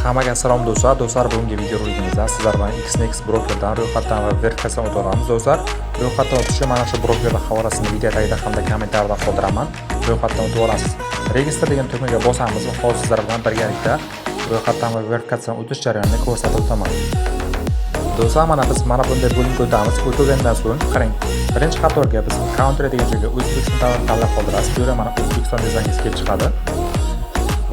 Hammaga salom, do'stlar. Do'stlar, bugungi videorolikimizda sizlar bilan Xnex brokerdan ro'yxatdan va verifikatsiyadan o'ta olamiz, do'stlar. Ro'yxatdan o'tishni mana shu brokerning havolasini video tagida hamda kommentariyada qoldiraman. Ro'yxatdan o'tib olasiz. Register degan tugmaga bosamiz va hozir sizlar bilan birgalikda ro'yxatdan va verifikatsiyadan o'tish jarayonini ko'rsatib o'taman. Do'stlar, mana biz mana bunday bo'limga o'tamiz. O'tgandan so'ng qarang, birinchi qatorga biz country degan joyga O'zbekiston davlatini tanlab qoldirasiz. Bu yerda mana O'zbekiston desangiz kelib chiqadi.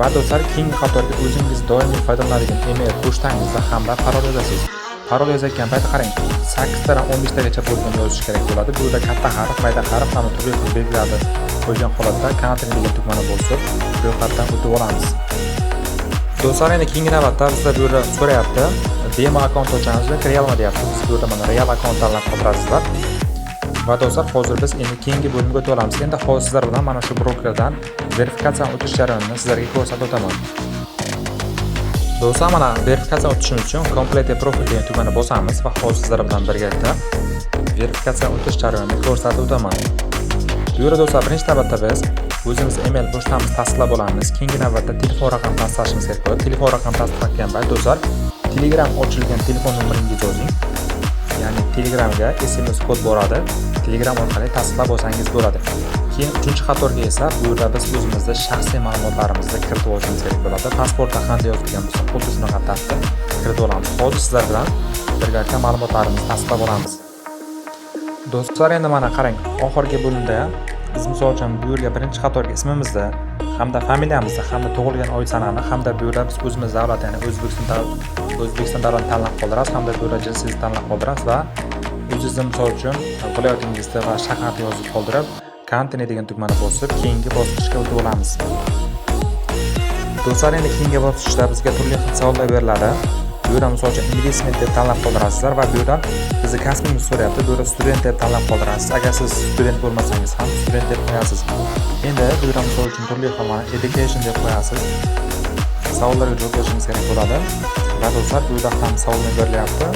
Va do'stlar, keyingi qatorga o'zingiz doimiy foydalanadigan email pochtangizni hamda parol yozasiz. Parol yozayotgan paytda qarang, 8 tadan 15 tagacha bo'lgan yozish kerak bo'ladi. Bu yerda katta harf, mayda harf hamda turli xil belgilarni qo'ygan holatda continue degan tugmani bosib, ro'yxatdan o'tib olamiz. Do'stlar, endi keyingi navbatda bizda bu yerda so'rayapti. Demo akkaunt ochamiz yoki realmi deyapti. Biz bu yerda mana real akkaunt tanlab qoldirasizlar. Va do'stlar, hozir biz endi keyingi bo'limga o'tib olamiz. Endi hozir sizlar bilan mana shu brokerdan verifikatsiyadan o'tish jarayonini sizlarga ko'rsatib o'taman. Do'stlar, mana verifikatsiyadan o'tishimiz uchun complete profile degan tugmani bosamiz va hozir sizlar bilan birgalikda verifikatsiyadan o'tish jarayonini ko'rsatib o'taman. Bu yerda, do'stlar, birinchi navbatda biz o'zimiz email pochtamizni tasdiqlab olamiz. Keyingi navbatda telefon raqamini tasdiqlashimiz kerak bo'ladi. Telefon raqamini tasdiqlagan payt, do'stlar, Telegram ochilgan telefon nomeringizni yozing. Ya'ni Telegramga SMS kod boradi. Telegram orqali tasdiqlab olsangiz bo'ladi. Keyin uchinchi qatorga esa bu yerda biz o'zimizni shaxsiy ma'lumotlarimizni kiritib olishimiz kerak bo'ladi. Pasportda qanday yozilgan bo'lsa, xuddi shunaqa tartibda kiritib olamiz. Hozir sizlar bilan birgalikda ma'lumotlarimizni tasdiqlab olamiz. Do'stlar, endi mana qarang, oxirgi bo'limda biz misol uchun bu yerga birinchi qatorga ismimizni hamda familiyamizni hamda tug'ilgan oy sanani hamda bu yerda biz o'zimiz davlat, ya'ni O'zbekiston davlatini tanlab qoldirasiz hamda bu yerda jinsingizni tanlab qoldirasiz va o'zingizni misol uchun viloyatingizni va shaharni yozib qoldirib, continue degan tugmani bosib, keyingi bosqichga o'tib olamiz. Do'stlar, endi keyingi bosqichda bizga turli xil savollar beriladi. Bu yerda misol uchun investment deb tanlab qoldirasizlar va bu yerdan bizni kasbimizni so'rayapti. Bu yerda student deb tanlab qoldirasiz. Agar siz student bo'lmasangiz ham student deb qo'yasiz. Endi bu yerda misol uchun turli xil mana education deb qo'yasiz. Savollarga javob berishimiz kerak bo'ladi. Va do'stlar, bu yerda ham savollar berilyapti.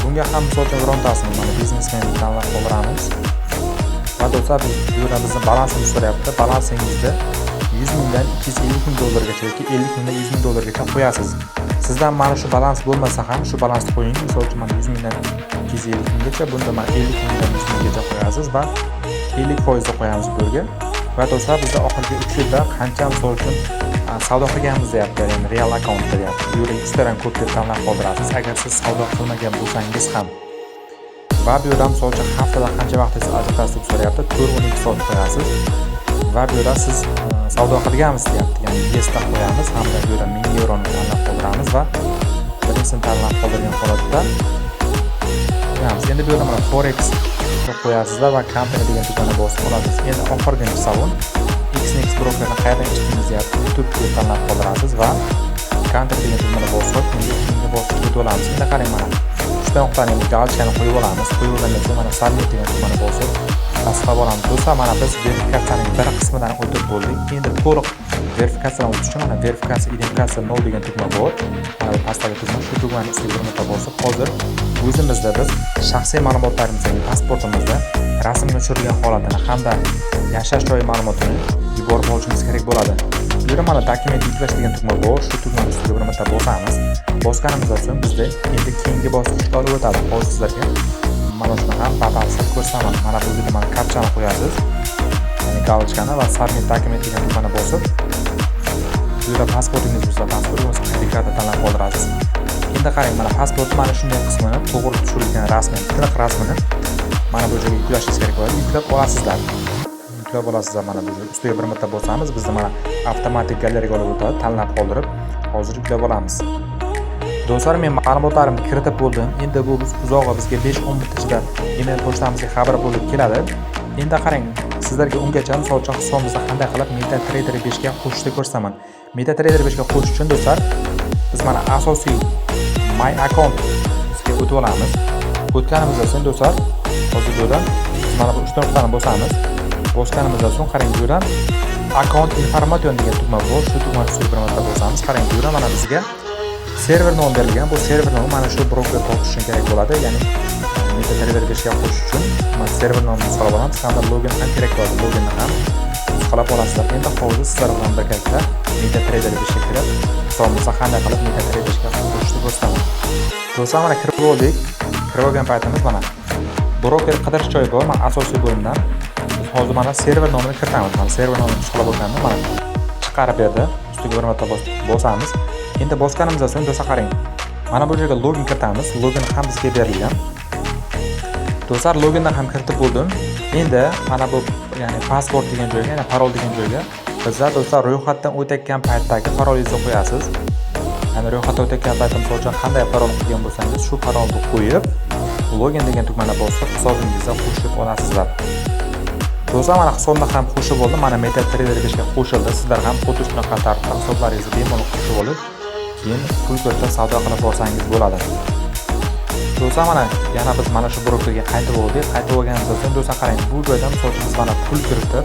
Bunga ham misol uchun birontasini mana biznesmen deb tanlab qoldiramiz. Va do'stlar, biz bu yerda bizni balansimizni so'rayapti. Balansingizni 100 mingdan 250 ming dollargacha yoki 50 mingdan 100 ming dollargacha qo'yasiz. Sizdan mana shu balans bo'lmasa ham shu balansni qo'ying. Misol uchun mana 100 mingdan 250 minggacha, bunda mana 50 mingdan 100 minggacha qo'yasiz va 50% da qo'yamiz bu yerga. Va do'stlar, bizda oxirgi 3 yilda qancha misol uchun savdo qilganmiz deyapti, ya'ni real akkaunt deyapti. Bu yerga 100 tadan ko'p deb tanlab qoldirasiz, agar siz savdo qilmagan bo'lsangiz ham. Va bu yerda misol uchun haftada qancha vaqtingizni ajratasiz deb so'rayapti. 4-12 soat qo'yasiz. Va bu yerda siz savdo qilganmisiz deyapti. Ya'ni yes deb qo'yamiz hamda bu yerda 1000 yevroni tanlab qoldiramiz va birinchisini tanlab qoldirgan holatda qo'yamiz. Endi bu yerda mana forex deb qo'yasizlar va continue degan tugmani bosib olasiz. Endi oxirgi savol: Xnex brokerni qayerdan eshitdingiz deyapti. YouTube deb tanlab qoldirasiz va continue degan tugmani bosib, endi keyingi bosqichga o'tib olamiz. Endi qarang, mana uchta nuqtani, endi галочка ni qo'yib olamiz. Qo'yib olgandan so'ng mana submit degan tugmani bosib tasdiqlab olamiz. Do'stlar, mana biz verifikatsiyaning bir qismidan o'tib bo'ldik. Endi to'liq verifikatsiyadan o'tish uchun mana verifikatsiya identifikatsiya 0 degan tugma bor. Mana bu pastdagi tugma, shu tugmani ustiga bir marta bosib, hozir o'zimizda biz shaxsiy ma'lumotlarimizni, ya'ni pasportimizda rasmga tushirilgan holatini hamda yashash joyi ma'lumotini yuborib olishimiz kerak bo'ladi. Bu yerda mana dokument yuklash degan tugma bor. Shu tugmani ustiga bir marta bosamiz. Bosganimizdan so'ng bizda endi keyingi bosqichga olib o'tadi. Hozir sizlarga mana shuni ham batafsil ko'rsataman. Mana bu yerda mana kapchani qo'yasiz. Ya'ni галочка ni va submit document degan tugmani bosib, bu yerda pasportingiz bo'lsa pasport, bo'lmasa ID karta tanlab qoldirasiz. Endi qarang, mana pasportni mana shunday qismini, to'g'ri tushirilgan rasmi, tiniq rasmini mana bu joyga yuklashingiz kerak bo'ladi. Yuklab olasizlar. Yuklab olasizlar, mana bu joyga ustiga bir marta bosamiz, bizni mana avtomatik galeriyaga olib o'tadi, tanlab qoldirib, hozir yuklab olamiz. Do'stlar, men ma'lumotlarimni kiritib bo'ldim. Endi bu biz uzog'i bizga 5-10 minut ichida email pochtamizga xabar bo'lib keladi. Endi qarang, sizlarga ungacha misol uchun hisobimizni qanday qilib MetaTrader 5 ga qo'shishni ko'rsataman. MetaTrader 5 ga qo'shish uchun, do'stlar, biz mana asosiy My Account ga o'tib olamiz. O'tganimizdan so'ng, do'stlar, hozir bu yerdan biz mana bu uchta nuqtani bosamiz. Bosganimizdan so'ng qarang, bu yerdan Account Information degan tugma bor. Shu tugmani ustiga bir marta bosamiz. Qarang, bu yerdan mana bizga server nom berilgan. Bu server nomi mana shu broker topish uchun kerak bo'ladi. Ya'ni MetaTrader 5 ga qo'shish uchun mana server nomini solib olamiz hamda login ham kerak bo'ladi. Loginni ham nusxalab olasizlar. Endi hozir sizlar bilan birgalikda MetaTrader 5 ga kirib, hisobimizni qanday qilib MetaTrader 5 ga qo'shishni ko'rsataman. Do'stlar, mana kirib oldik. Kirib olgan paytimiz mana broker qidirish joyi bor. Mana asosiy bo'limdan biz hozir mana server nomini kiritamiz. Mana server nomini nusxalab olgandim, mana chiqarib berdi. Ustiga bir marta bosamiz. Endi bosganimizdan so'ng, do'stlar, qarang. Mana bu joyga login kiritamiz. Login ham bizga berilgan. Do'stlar, loginni ham kiritib bo'ldim. Endi mana bu, ya'ni password degan joyga, ya'ni parol degan joyga bizlar, do'stlar, ro'yxatdan o'tayotgan paytdagi parolingizni qo'yasiz. Ya'ni ro'yxatdan o'tayotgan paytda, misol uchun, qanday parol qilgan bo'lsangiz, shu parolni qo'yib, login degan tugmani bosib, hisobingizga qo'shib olasizlar. Do'stlar, mana hisobni ham qo'shib oldim. Mana MetaTrader 5 ga qo'shildi. Sizlar ham xuddi shunaqa tartibda hisoblaringizni bemalol qo'shib olib, keyin pul kiritib savdo qilib borsangiz bo'ladi. Do'stlar, mana yana biz mana shu brokerga qaytib oldik. Qaytib olganimizdan so'ng, do'stlar, qarang, bu joyda, misol uchun, biz mana pul kiritib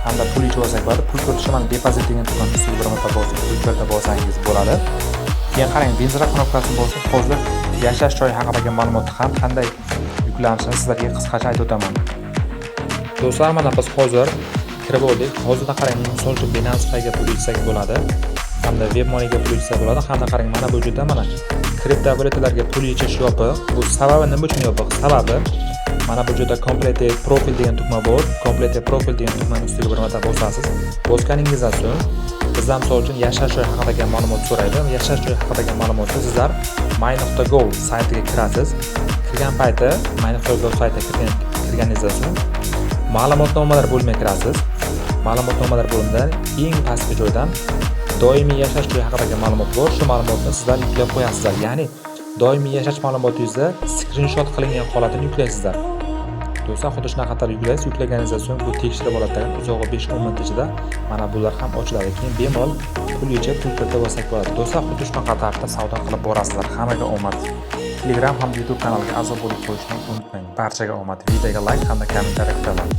hamda pul yechib olsak bo'ladi. Pul kiritishni mana depozit degan tugmani ustiga bir marta bosib, pul kiritib olsangiz bo'ladi. Keyin qarang, benziroq knopkasini bosib, hozir yashash joyi haqidagi ma'lumotni ham qanday yuklanishini sizlarga qisqacha aytib o'taman. Do'stlar, mana biz hozir kirib oldik. Hozirda qarang, misol uchun, Binance Payga pul yechsak bo'ladi hamda WebMoneyga pul yechsa bo'ladi. Hamda qarang, mana bu joyda mana kriptovalyutalarga pul yechish yopiq. Bu sababi nima uchun yopiq? Sababi mana bu joyda "Complete profile" degan tugma bor. "Complete profile" degan tugmani ustiga bir marta bosasiz. Bosganingizdan so'ng bizdan, misol uchun, yashash joyi haqidagi ma'lumot so'raydi. Yashash joyi haqidagi ma'lumotni sizlar my.gov saytiga kirasiz. Kirgan payti my.gov saytiga kirganingizdan so'ng ma'lumotnomalar bo'limiga kirasiz. Ma'lumotnomalar bo'limidan eng pastki joydan doimiy yashash joyi haqidagi ma'lumot bor. Shu ma'lumotni sizlar yuklab qo'yasizlar. Ya'ni doimiy yashash ma'lumotingizni skrinshot qilingan holatini yuklaysizlar. Do'stlar, xuddi shunaqa qator yuklaysiz. Yuklaganingizdan so'ng bu tekshirib oladi. Uzog'i 5-10 minut ichida mana bular ham ochiladi. Keyin bemalol pul yechib, pul kiritib olsak bo'ladi. Do'stlar, xuddi shunaqa tartibda savdo qilib borasizlar. Hammaga omad. Telegram hamda YouTube kanaliga a'zo bo'lib qo'yishni unutmang. Barchaga omad. Videoga like hamda kommentariy kutaman.